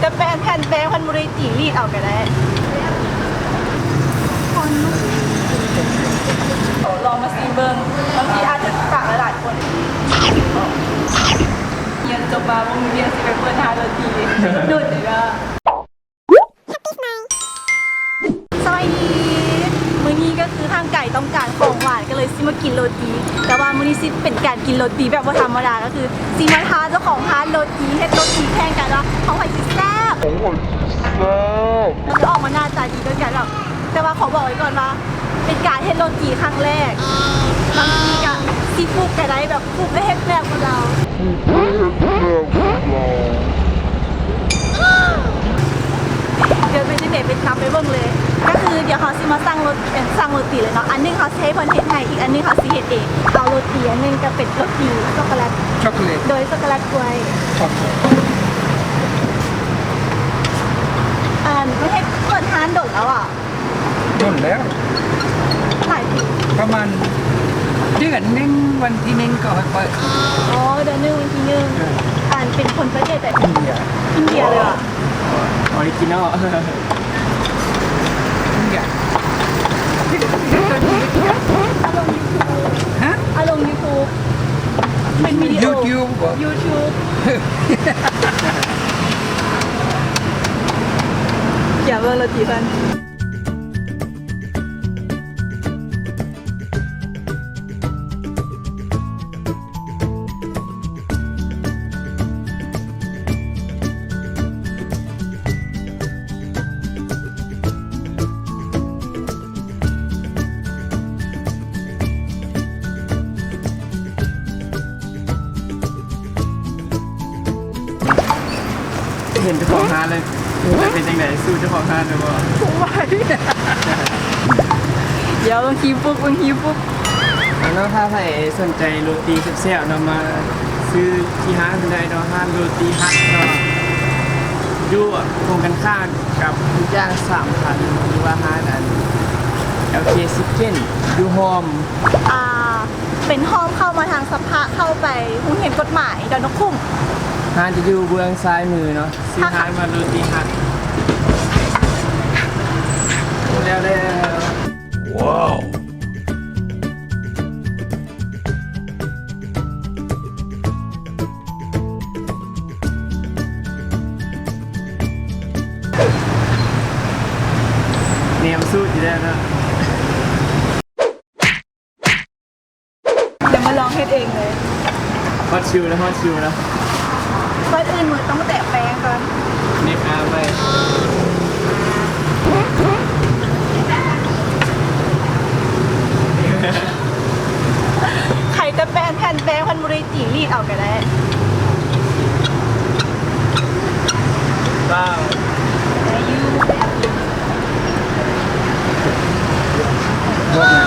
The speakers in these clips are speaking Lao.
ຈະແປນແຜ່ນແປ້ງ ເພິ່ນບໍ່ໄດ້ຕີ ລີດເອົາກໍໄດ້. ລອງມາຊີມເບິ່ງ ບາງທີອາດຈະຕ່າງຫຼາຍໆຄົນ. ຮຽນຈົບມາບໍ່ມີວຽກ ຊິໄປເປີດຮ້ານໂຣຕີ ດຸດເດີ. ສະບາຍດີ ມື້ນີ້ກໍຄືຮ່າງກາຍຕ້ອງການຂອງຫວານ ກໍເລີຍຊິມາກິນໂຣຕີ ແຕ່ວ່າມື້ນີ້ຊິເປັນການກິນໂຣຕີແບບບໍ່ທຳມະດາ ກໍຄືຊິມາທ້າເຈົ້າຂອງຮ້ານໂຣຕີ ເຮັດໂຣຕີແຂ່ງກັນວ່າຂອງໃຜຊິແຊບ ຂອງໃຜຊິແຊບ ມັນຈະອອກມາໜ້າຕາດີຄືກັນແບບ ແຕ່ວ່າຂໍບອກໄວ້ກ່ອນວ່າ ເປັນການເຮັດໂຣຕີຄັ້ງແລກ ບາງທີກະຊິຟຸກກະໄດ້ ແບບຟຸກແລ້ວເຮັດແບບຄືລາວ. ດຽວເປັນຈັ່ງໃດໄປຕາມໄປເບິ່ງເລີຍ. ກໍຄືດຽວເຮົາຊິມາສັ່ງໂຣ ເອີ ສັ່ງໂຣຕີເລີຍເນາະ ອັນໜຶ່ງເຮົາຊິໃຫ້ເພິ່ນເຮັດໃຫ້ ອີກອັນໜຶ່ງເຮົາຊິເຮັດເອງ. ເອົາໂຣຕີອັນໜຶ່ງກໍເປັນໂຣຕີຊັອກໂກແລັດ ຊັອກໂກແລັດ ໂດຍຊັອກໂກແລັດກ້ວຍ. ອັນ ເຮົາເຮັດເປີດຮ້ານດົນແລ້ວອະ? ດົນແລ້ວ ຫຼາຍປີ ປະມານເດືອນໜຶ່ງ ວັນທີໜຶ່ງກໍຄ່ອຍເປີດ. ອໍ ເດືອນໜຶ່ງ ວັນທີໜຶ່ງ. ເອີ ອັນເປັນຄົນປະເທດໃດ? ອິນເດຍ. ອິນເດຍເລີຍຫວາ? ອໍຣິຈິນອລ ອິນເດຍ. ອັນລົງຢູທູບ ຮະ? ອັນລົງຢູທູບ ເປັນວິດີໂອ ຢູທູບບໍ? ຢູທູບ. ຢ່າເບິ່ງໂຣຕີເພິ່ນ. ເຫັນເຈົ້າຂອງຮ້ານແລ້ວ ເປັນຈັ່ງໃດ? ສູ້ເຈົ້າຂອງຮ້ານໄດ້ບໍ່? ບໍ່ໄຫວ. ດຽວເບິ່ງຄລິບປຸບ ເບິ່ງຄລິບປຸບ. ເອົາເນາະ ຖ້າໃຜສົນໃຈໂຣຕີແຊບໆເນາະ ມາຊື້ທີ່ຮ້ານເພິ່ນໄດ້ເນາະ ຮ້ານໂຣຕີຮັກເນາະ ຢູ່ກົງກັນຂ້າມກັບຢ້າງສາມພັນ ຫຼືວ່າຮ້ານອັນ ແອລເຄຊິກເກັນ ຢູ່ຮ່ອມ ອ່າ ເປັນຮ່ອມເຂົ້າມາທາງສະພະ ເຂົ້າໄປໂຮງຮຽນກົດໝາຍດອນນົກຂຸ້ມ. ຮ້ານຈະຢູ່ເບື້ອງຊ້າຍມືເນາະ. ຊື້ຮ້ານມາໂຣຕີຮັກ ແລ້ວແລ້ວ. ວ້າວ ແນມສູດຢູ່ແລ້ວເນາະ. ດຽວມາລອງເຮັດເອງເລີຍ. ຮອດຄິວແລ້ວ ຮອດຄິວແລ້ວ. ກ່ອນອື່ນໝົດຕ້ອງແຕະແປ້ງກ່ອນ. ເມກອາໄວ້. ໃຜແຕ່ແປ້ນແຜ່ນແປ້ງ ເພິ່ນບໍ່ໄດ້ຕີ ລີດເອົາກໍໄດ້. ວ້າວ ໄດ້ຢູ່. ວ້າ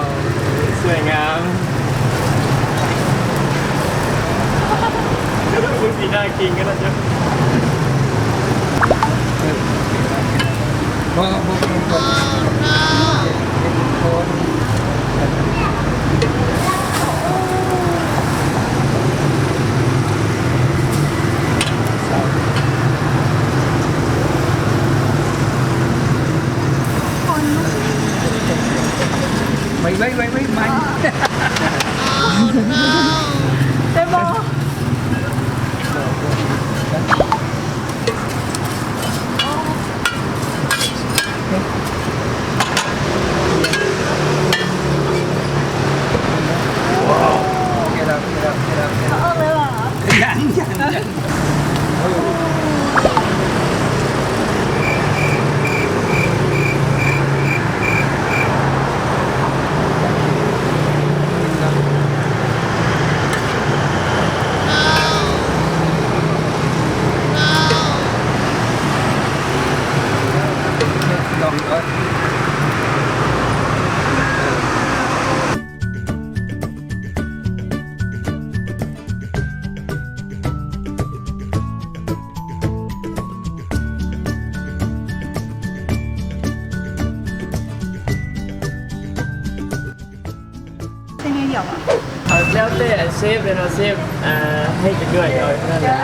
ວ ສວຍງາມ. ເບິ່ງສີໜ້າເກັ່ງຂະໜາດນັ້ນ. ບໍ່ ບໍ່ ບໍ່ ບໍ່ ເປັນຄົນ. ໄວ ໄວ ໄວ ໄວ ໄວ. ໄດ້ບໍ່? Get up, get up, get up, get up. ເອົາເລີຍຫວາ? ຍັງ ຍັງ ຍັງ. ໂ ເອົາແລ້ວແຕ່ເຊຟເລີຍເນາະ ເຊຟ ອ່າ ໃຫ້ຈັກໜ່ວຍກໍເອົາເທົ່ານັ້ນແຫຼະ.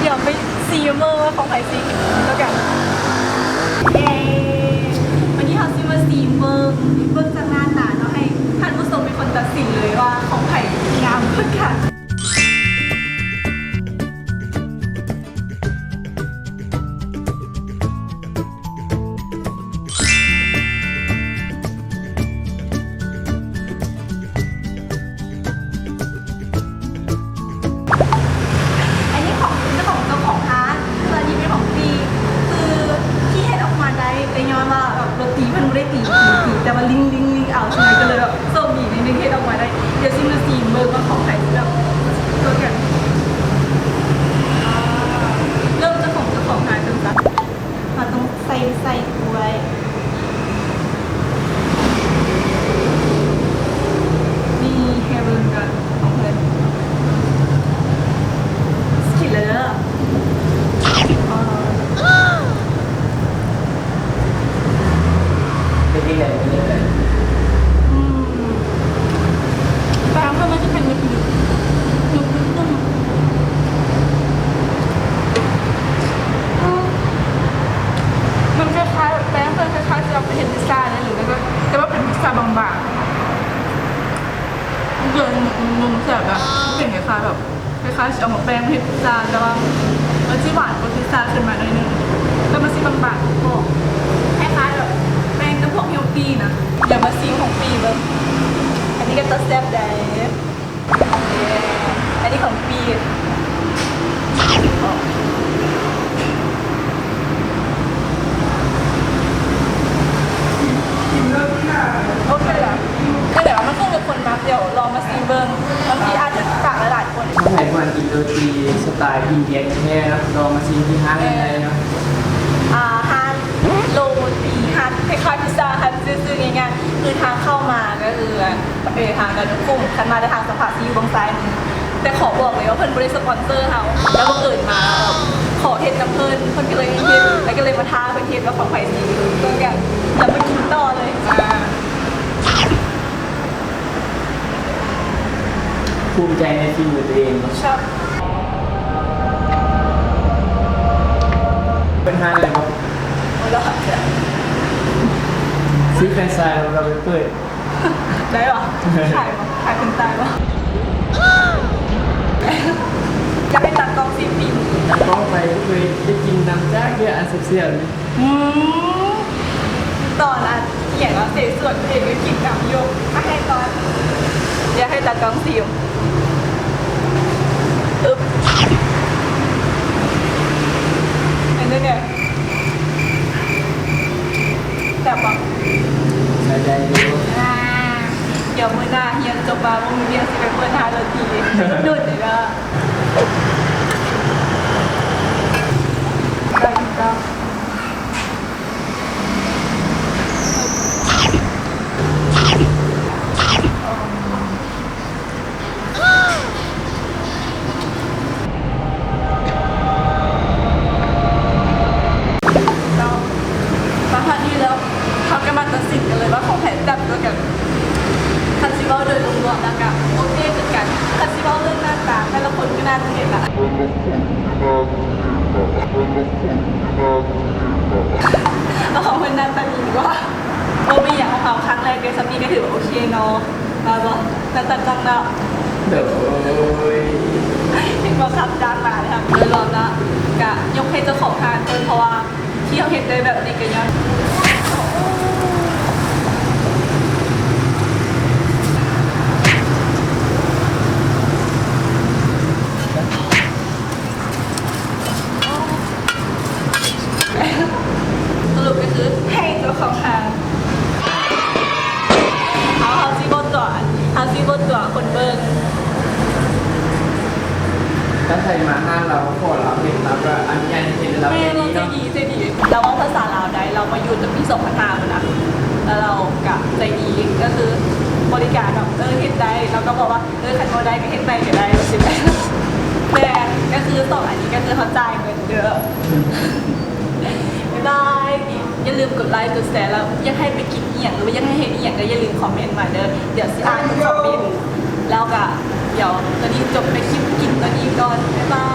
ດຽວໄປຊີມເບິ່ງວ່າຂອງໃຜຊິງາມກວ່າກັນ. ເຢ້ ວັນນີ້ເຮົາຊິມາຊີມເບິ່ງ ເບິ່ງຈາກໜ້າຕາເນາະ ໃຫ້ທ່ານຜູ້ຊົມເປັນຄົນຕັດສິນເລີຍວ່າຂອງໃຜງາມກວ່າກັນ. ອັນນີ້ຂອງ ເປັນຂອງເຈົ້າຂອງຮ້ານ ສ່ວນອັນນີ້ເປັນຂອງປີ. ຄືທີ່ເຮັດອອກມາໄດ້ ກໍຍ້ອນວ່າແບບໂລຕີເພິ່ນບໍ່ໄດ້ຕີ ຕີ ແຕ່ວ່າລິງໆໆເອົາ ສະນັ້ນກໍເລີຍແບບໂຊກດີໜ້ອຍໜຶ່ງເຮັດອອກມາໄດ້. ດຽວຊິມາຊີມເບິ່ງວ່າຂອງໃຜຊິແບບ ເລີ່ມຈາກຂອງເຈົ້າຂອງຮ້ານເບິ່ງຊະ. ເຮົາຕ້ອງໃສ່ ໃສ່ກ້ວຍ ນີ້ໃຫ້ເບິ່ງກ່ອນຂອງເພິ່ນ ກິນແລ້ວເດີ. ເປັນຈັ່ງໃດ ເປັນຈັ່ງໃດ? ອືມ ແປ້ງເພິ່ນມັນຈະເປັນໜຶບໆ ໜຶບໆ ນຸ້ມ ອືມ ມັນຄ້າຍໆ ແບບແປ້ງເພິ່ນຄ້າຍໆ ທີ່ເຮົາໄປເຮັດພິຊຊາເລີຍ ຫຼືແບບ ແຕ່ວ່າເປັນພິຊຊາບາງໆ ເດີ ນຸ້ມໆ ແຊບອະ ເປັນຄ້າຍໆ ແບບ ຄ້າຍໆ ຊິເອົາໝາກແປ້ງມາເຮັດພິຊຊາ ແຕ່ວ່າມັນຊິຫວານກວ່າພິຊຊຊາຂຶ້ນມາໜ້ອຍໜຶ່ງ ແລ້ວມັນຊິບາງໆ ກອບໆ ຄ້າຍໆ ແບບແປ້ງຈຳພວກເຮລຕີນະ. ດຽວມາຊີມຂອງປີເບິ່ງ ອັນນີ້ກໍຕາແຊບໃດ໋. ອັນນີ້ຂອງປີ. ໂອເຄລະ ແຕ່ວ່າມັນຂຶ້ນກັບຄົນມັກ ດຽວລອງມາຊີມເບິ່ງ ບາງທີອາດຈະຕ່າງຫຼາຍໆ ຄົນ. ຖ້າໃຜບໍ່ມັກກິນໂລຕີສະໄຕອິນເດຍແທ້ໆ ລອງມາຊີມທີ່ຮ້ານໄດ້ເນາະ. ອ່າ ຮ້ານໂລຕີຮັດ ຄ້າຍໆ ພິຊຊາຮັດ ຊື່ໆ ງ່າຍໆ ຄືທາງເຂົ້າມາກໍຄື ເອີ ທາງດອນເມືອງຂຸງ ຄັນມາແຕ່ທາງສະພາຊິຢູ່ເບື້ອງຊ້າຍມື. ແຕ່ຂໍບອກເລີຍວ່າເພິ່ນບໍ່ໄດ້ສະປອນເຊີເຮົາ ແລ້ວບັງເອີນມາ ແບບ ຂໍເຮັດນຳເພິ່ນ ເພິ່ນກໍເລີຍໃຫ້ເຮັດ ແລ້ວກໍເລີຍມາທ້າເພິ່ນເຮັດວ່າຂອງໃຜຊິ ເພິ່ນກໍຢາກມາກິນຕໍ່ເລີຍ. ອ່າ ພູມໃຈໃນຝີມືຕົວເອງເນາະ. ເປີດຮ້ານເລີຍບໍ່? ບໍ່ໄດ້ ຊື້ແຟຣນໄຊ ແລ້ວກໍໄປເປີດ ໄດ້ບໍ່? ຂາຍບໍ່? ຂາຍເປັນຕາຍບໍ່? ຢາກໃຫ້ຕາກ້ອງຊີມຝີມື. ຕາກ້ອງໄປບໍ່ເຄີຍໄດ້ກິນນຳຈັກເທື່ອ ອັນແຊບໆ ນີ້. ອືມ ຕອນອັນ ອີ່ຫຍັງເນາະ ເສສວນເອງກໍກິນນຳຢູ່. ມາໃຫ້ກ່ອນ ດຽວໃຫ້ຕາກ້ອງຊີມ. ອຶບ ເປັນຈັ່ງໃດ? ແຊບບໍ່? ໃຊ້ໄດ້ຢູ່. ອ່າ ດຽວມື້ໜ້າຮຽນຈົບມາບໍ່ມີວຽກຊິໄປເປີດຮ້ານໂລຕີດຸນເດີ. ໄດ້ຢູ່. ເນາະ ມາຮອດນີ້ແລ້ວ ເຮົາກໍມາຕັດສິນກັນເລີຍວ່າຂອງໃຜແຊບກວ່າກັນ. ຄັນຊິເວົ້າໂດຍລວມໆ ແລ້ວກໍໂອເຄຄືກັນ. ຄັນຊິເວົ້າເລື່ອງໜ້າຕາ ແຕ່ລະຄົນກໍໜ້າຈະເຫັນລະ ເອົາຂອງເພິ່ນໜ້າຕາດີກວ່າ. ບໍ່ເປັນຫຍັງ ຂອງເຮົາຄັ້ງແລກເດ້ ສ່ຳນີ້ກໍຖືວ່າໂອເຄເນາະ. ວ່າບໍ່ ໜ້າຕາກ້ອງເນາະ. ໂດຍ ເຫັນບໍ່ ຂັບຈ້າງມາເລີຍ. ໂດຍລວມລະກະຍົກໃຫ້ເຈົ້າຂອງຮ້ານເພິ່ນ ເພາະວ່າທີ່ເຮົາເຮັດໄດ້ແບບນີ້ກໍຍ້ອນ ສະຫຼຸບກໍຄືໃຫ້ເຈົ້າຂອງຮ້ານ ເຮົາ ເຮົາຊິບໍ່ຕົວະ ເຮົາຊິບໍ່ຕົວະຄົນເບິ່ງ. ຖ້າໃຜມາຮ້ານລາວ ຂໍລາວເຮັດ ລາວກໍອະນຸຍາດໃຫ້ເຮັດ ແລ້ວລາວໃຈດີເນາະ ໃຈດີ ໃຈດີ. ລາວເວົ້າພາສາລາວໄດ້ ລາວມາຢູ່ແຕ່ປີສອງພັນຫ້າພຸ້ນນະ ແລ້ວລາວກໍໃຈດີ ກໍຄືບໍລິການແບບ ເອີ ເຮັດໄດ້ ລາວກໍບອກວ່າ ເອີ ຄັນບໍ່ໄດ້ກໍເຮັດໃໝ່ກໍໄດ້ ວ່າຊີ້. ແຕ່ກໍຄືສອງອັນນີ້ກໍຄືເຮົາຈ່າຍເງິນເດີ. ບາຍບາຍ. ຢ່າ ຢ່າລືມກົດໄລກົດແຊ ແລ້ວຢາກໃຫ້ໄປກິນອີ່ຫຍັງ ຫຼືວ່າຢາກໃຫ້ເຮັດອີ່ຫຍັງ ກໍຢ່າລືມຄອມເມັນມາເດີ. ດຽວຊິອ່ານຄອມເມັນ ແລ້ວກໍດຽວຕອນນີ້ຈົບໄປຄລິບກິນຕອນນີ້ກ່ອນ. ບາຍບາຍ.